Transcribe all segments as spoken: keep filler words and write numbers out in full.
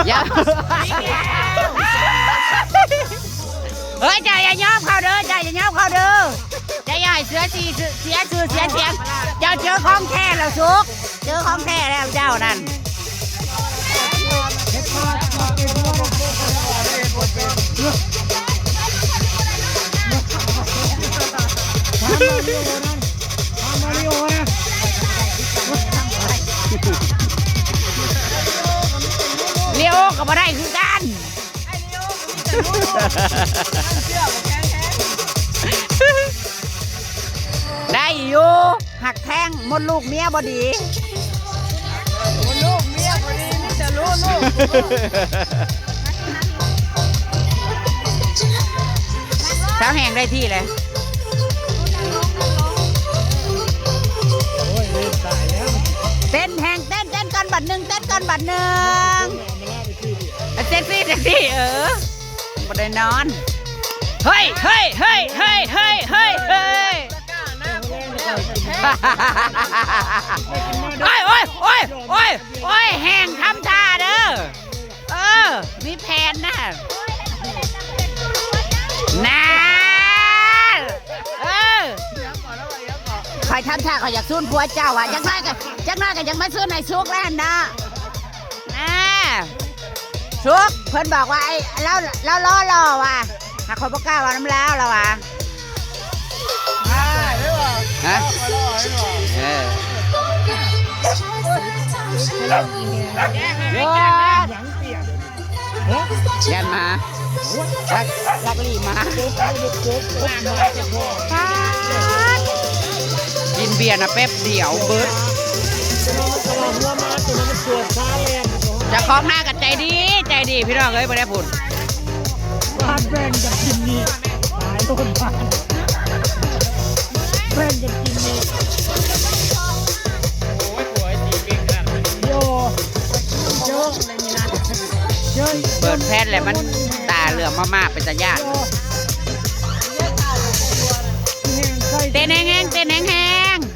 อย่า เฮ้ย เจ้าอย่ายอมเขาเด้อ เจ้าอย่ายอมเขาเด้อ เจ้าอย่าให้เสียชื่อ เสียชื่อเสียเสียง เจ้าเจอของแท้แล้วสุก เจอของแท้แล้วเจ้านั่น เลียวก็บ่ได้คือกัน ได้อยู่ หักแท้งมดลูกเมียบ่ดี มดลูกเมียบ่ดี มีแต่รู้ลูก สาวแห่งได้ที่เลย เต้นแห่งเต้น เต้นก่อนบัดหนึ่ง เต้นก่อนบัดหนึ่ง เซ็กซี่ เซ็กซี่ เออ บ่ได้นอน เฮ้ย เฮ้ย เฮ้ย เฮ้ย เฮ้ย เฮ้ย เฮ้ย โอ้ย โอ้ย โอ้ย โอ้ย โอ้ย แห่งทำท่าเด้อ เออ มีแผนนะ นาน เออ คอยทำท่า คอยอยากซูนผัวเจ้าอ่ะ จักหน้อยก็ จักหน้อยก็ยังมาซูนให้สุกแล้วหั่นนะ อ่า สุก เพิ่นบอกว่าไอ้ แล้ว แล้วล้อหล่อว่ะ หากคนบ่กล้าเว้านำลาวแล้วว่ะ ฮะ เออ ยอด ยันมา ลัก ลักลี่มา ป๊าด กินเบียร์นะแป๊บเดียวเบิด เจ้าของหน้าก็ใจดี ใจดีพี่น้องเอ้ย บ่ได้พูด บ้านแบ่งกันกินนี่ ตายโลดบ้าน แบ่งกันกินนี่ โย เยอะเลยนี่นะ เยอะ เปิดแผ่นแล้วมันตาเหลืองมากๆ เป็นตาย้าน เต้นแฮงๆ เต้นแฮงๆ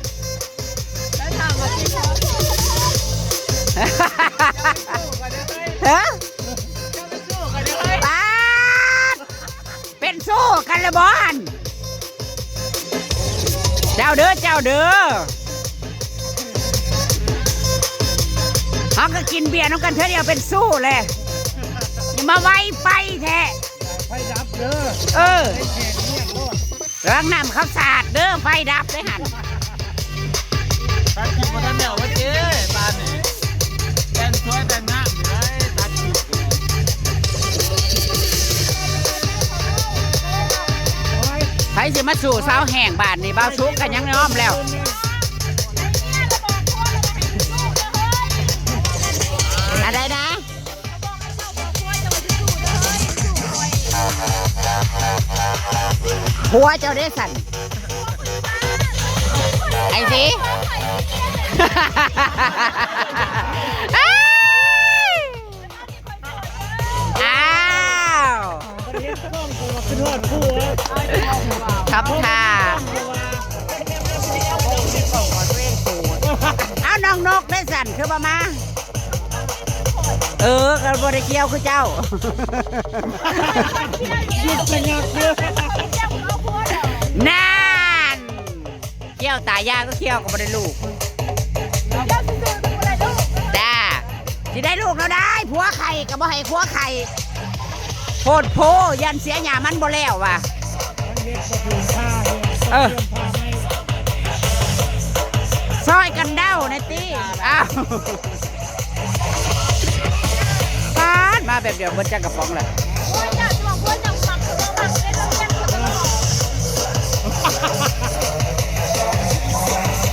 ฮะ ป๊าด เป็นสู้กันละบ่หั่น เจ้าเด้อ เจ้าเด้อ เฮาก็กินเบียร์นำกันเทื่อเดียวเป็นสู้เลย อย่ามาไวไฟแท้ ไฟดับเด้อ เออ ไฟแห้งเงียบโลด ระวังน้ำเขาสาดเด้อ ไฟดับเด้อหั่น ตัดคลิปบ่ทันแล้ววะเจ้ ปานนี้ แต่งสวยแต่งงามอยู่เลย ตัดคลิป โอ้ย ไผสิมาสู้สาวแห่งบาดนี่ บ่าวสุกก็ยังยอมแล้ว อะไรนะ ผัวเจ้าเด้สั่น ไอ้สิ เอ้ย อ้าว ทับท่า เอาน้องนกได้สั่นคือบ่มา เออ ก็บ่ได้เกี่ยวคือเจ้า หยุดสงักเด้อ นั่น เกี่ยวตายากก็เกี่ยวก็บ่ได้ลูก จ้า สิได้ลูกแล้วได้ ผัวไข่ก็บ่ให้ผัวไข่ โพดโพ ย่านเสียหญ้ามันบ่แล้วว่ะ เออ ซอยกันเด้านะตี้ อ้าว ป๊าด มาแบบเดียวเบิดจักกระป๋องเลย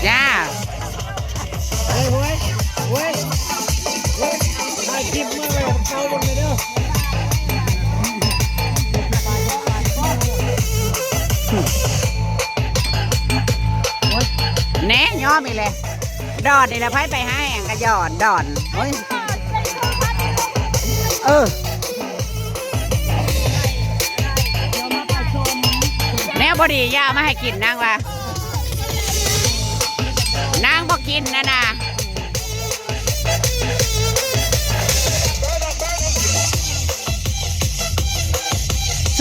จ้า เฮ้ย เฮ้ย เฮ้ย เฮ้ย ถ่ายคลิปมาเลย เขาบนเลยเด้อ แหน่ยอมอีกเลย ดอนนี่แหละ ไผไปหาแห่งกะหย่อน ดอน โอ้ย เออ แนวบ่ดีอย่าเอามาให้กินนางว่า นางบ่กินนะนะ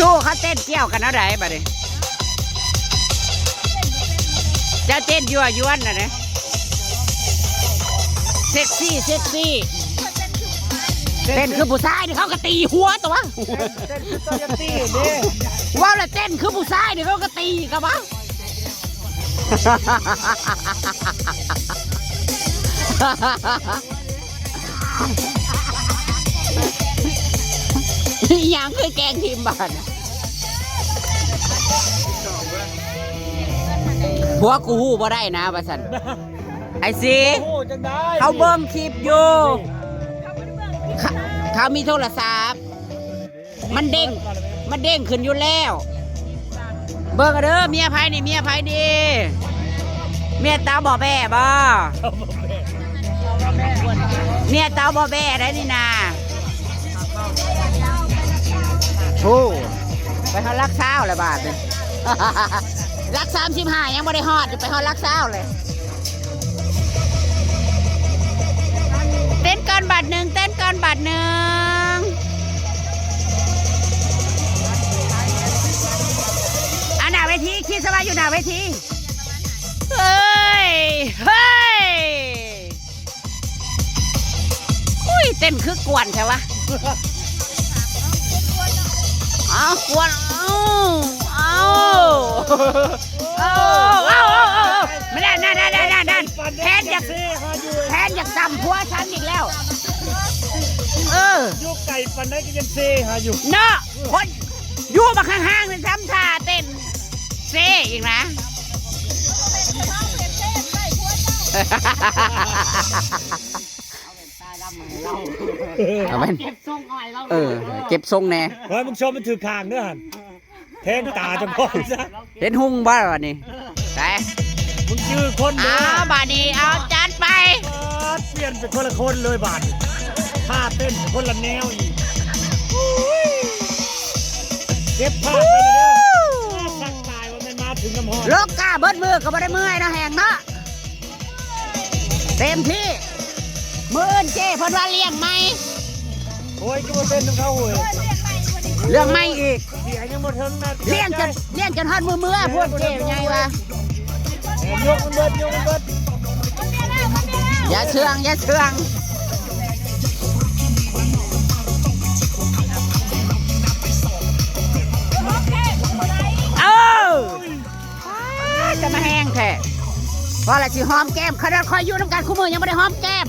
ดูเขาเต้นเกี่ยวกันเอาไดบัดนี้ เจ้าเต้นยั่วยวนน่ะนะ เซ็กซี่ เซ็กซี่ เต้นคือผู้ชายนี่เขาก็ตีหัวตัว เต้นคือโตโยตี้เด้ ว่าละเต้นคือผู้ชายนี่เขาก็ตีกันวะ อีหยังคือแกงทีมบ้าน ผัวกูฮู้บ่ได้นะว่าซั่น ไอ้สี โอ้จังได้ เขาเบิ่งคลิปอยู่ เขา เขามีโทรศัพท์ มันเด้ง มันเด้งขึ้นอยู่แล้ว เบิ่งเอาเด้อ เมียไผนี่ เมียไผนี่ เมียเต้าบ่แบ่บ่ เมียเต้าบ่แบ่ได้นี่นา โอ้ ไปฮอดหลักซาวแล้วบาดนี้ หลักสามสิบห้ายังบ่ได้ฮอด อยู่ไปฮอดหลักซาวเลย เต้นก่อนบาทหนึ่ง เต้นก่อนบาทหนึ่ง อ่ะ หน้าเวที คิดซะว่าอยู่หน้าเวที เฮ้ย เฮ้ย อุ้ย เต้นคือกวนแท้วะ เอากวน เอา เอา เอา เอา เอา เอา เอา ไม่ได้ นั่น นั่น นั่น นั่น นั่น แพนอยาก แพนอยากจำผัวฉันอีกแล้ว เออ อยู่ไกลปานใดก็ยังเซหาอยู่ เนาะ คนอยู่บักห่างๆนี่ทำท่าเต้น เซอีกนะ เอาแว่น เก็บทรงอ้อยเรา เออ เก็บทรงแน่ เฮ้ย มึงชมมันถือคางเด้อหั่น แทงตาจังพ่อซะ เห็นหุงบ่วันนี้ ไป มึงชื่อคนเด้อ อ้าว บาดนี้ เอาจัดไป เปลี่ยนเป็นคนละคนเลยบาดนี้ ท่าเต้นเป็นคนละแนวอีก เก็บภาพไปเลยเด้อ สักตายว่าแม่นมาถึงน้ำฮอด โลกกาเบิดมือก็บ่ได้เมื่อยนะแหงเนาะ เต็มที่ มื้ออื่นเจ้เพิ่นว่าเลี้ยงใหม่ โอ้ย ก็บ่เป็นน้ำเขาเว้ย เรื่องใหม่อีก เสียยังบ่เทิงนะ เลี้ยงจน เลี้ยงจนฮอดมื้อเมื่อ พวกเจ้ใหญ่วะ ยกมันเบิด ยกมันเบิด อย่าเชื่อง อย่าเชื่อง เออ อ้า จะมาแห้งแท้ ว่าละสิหอมแก้ม ขนาดคอยอยู่นำกันคู่มือยังบ่ได้หอมแก้ม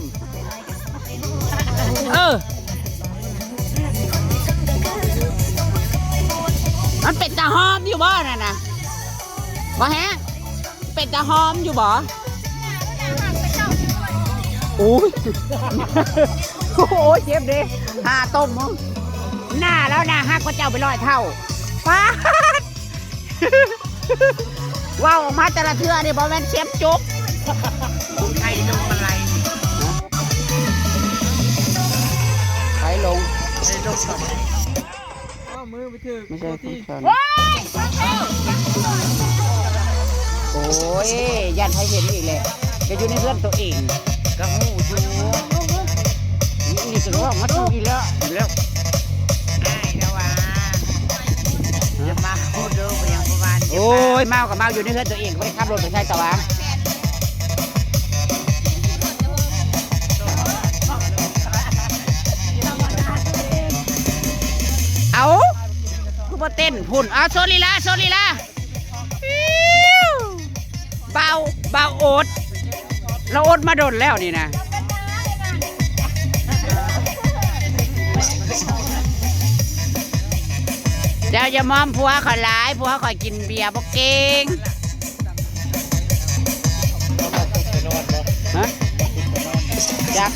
เออ มันเป็นตาหอมอยู่บ่นั่นน่ะ บ่แห้ง เป็นตาหอมอยู่บ่ โอ้ย โอ้ย เจ็บเด้ หาต้มมึง หน้าแล้วหน้าฮักกว่าเจ้าไปร้อยเท่า ป๊าด เว้าออกมาแต่ละเทื่อนี่บ่แม่นเข็มจุก ไอ้ลงอะไร ไอ้ลง ไอ้ลงก่อน อ้าว มือไปถือ ไม่ใช่ ตัวที่ ของฉัน โอ้ย ย่านไผเห็นอีกแหละ ก็อยู่ในเฮือนตัวเอง ก็ฮู้อยู่ นี่ นี่ก็ร้องมาถูกอีกแล้ว อีกแล้ว อ้ายนะว่า อย่ามาพูดเด้อ บ่ยังบ่ว่า โอ้ย เมาก็เมาอยู่ในเฮือนตัวเอง บ่ได้ขับรถไปไสตะวา เอ้า คือบ่เต้นพุ้น เอา โชว์ลีลา โชว์ลีลา อิ๊ว เบา เบาโอ๊ต เราโอ๊ตมาโดนแล้วนี่นะ เจ้าอย่ามอมผัวข้อยหลาย ผัวข้อยกินเบียร์บ่เก่ง ฮะ จัก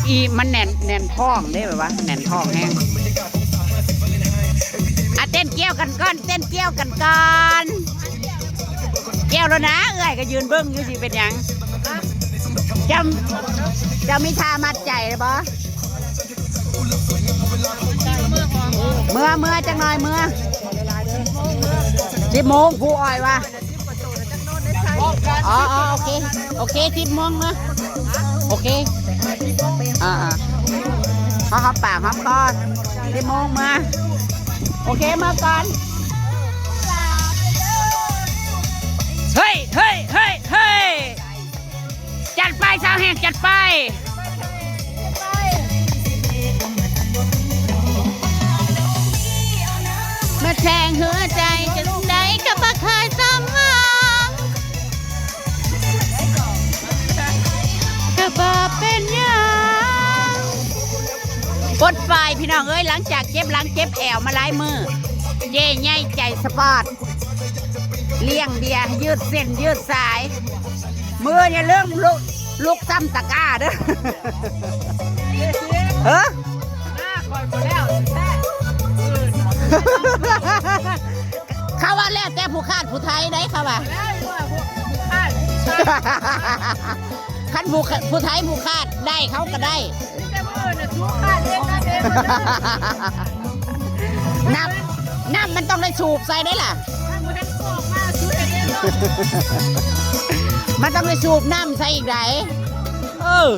อีมันแน่น แน่นท้องเด้ แบบว่า แน่นท้องแฮง อ่ะ เต้นเกี่ยวกันก่อน เต้นเกี่ยวกันก่อน เกี่ยวแล้วนะ เอื้อยก็ยืนเบิ่งอยู่สิเป็นหยัง เจ้า เจ้ามีท่ามัดใจหรือบ่ เมือ เมือจักหน่อย เมือ สิบโมง ผู้อ้อยว่า อ๋อ อ๋อ โอเค โอเค สิบโมงเนาะ โอเค อ่า อ่า เขาหอมปากหอมคอ สิบโมงมา โอเค มาก่อน เฮ้ย เฮ้ย เฮ้ย เฮ้ย จัดไป สาวแหก จัดไป มาแทงหัวใจจังใดก็บ่เคยสมหวัง ก็บ่เป็นหยัง ปลดปล่อยพี่น้องเอ้ย หลังจากเจ็บหลังเจ็บแอวมาหลายมื้อ เจ๊ใหญ่ใจสปอร์ต เลี้ยงเบียร์ ยืดเส้นยืดสาย มื้ออย่าลืมลุก ลุกซ้ำตะกร้าเด้อ เฮ้อ หน้าคอยบ่แล้วแท้ เขาว่าแล้วแต่ผู้คาดผู้ไทยได้เขาว่า แล้วว่าพวกผู้คาดผู้ไทย คันผู้ ผู้ไทยผู้คาดได้เขาก็ได้ แต่มื้อน่ะทุกคาดเองนะเอง น้ำ น้ำมันต้องได้สูบใส่ได้ล่ะ ถ้าบ่ทันออกมาสุดเองเนาะ มันต้องได้สูบน้ำใส่อีกได เออ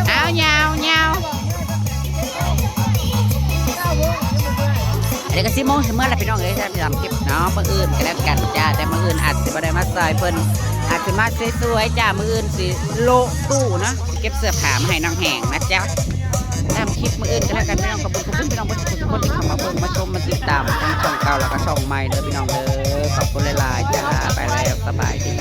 เอายาวยาว เดี๋ยวก็สิบโมงสิเมื่อแล้วพี่น้องเอ้ย จะไปทำคลิปเนาะ มื้ออื่นก็แล้วกันจ้า แต่มื้ออื่นอาจสิบ่ได้มาซอยเพิ่น อาจสิมาสวยๆจ้า มื้ออื่นสิโละตู้เนาะ เก็บเสื้อผ้ามาให้น้องแหงนะจ๊ะ ตามคลิปมื้ออื่นก็แล้วกันพี่น้อง ขอบคุณทุกคนพี่น้องทุกคนที่เข้ามาเบิ่งมาชมมาติดตามทั้งช่องเก่าแล้วก็ช่องใหม่เด้อพี่น้องเด้อ ขอบคุณหลายๆจ้า ไปแล้ว สบายดี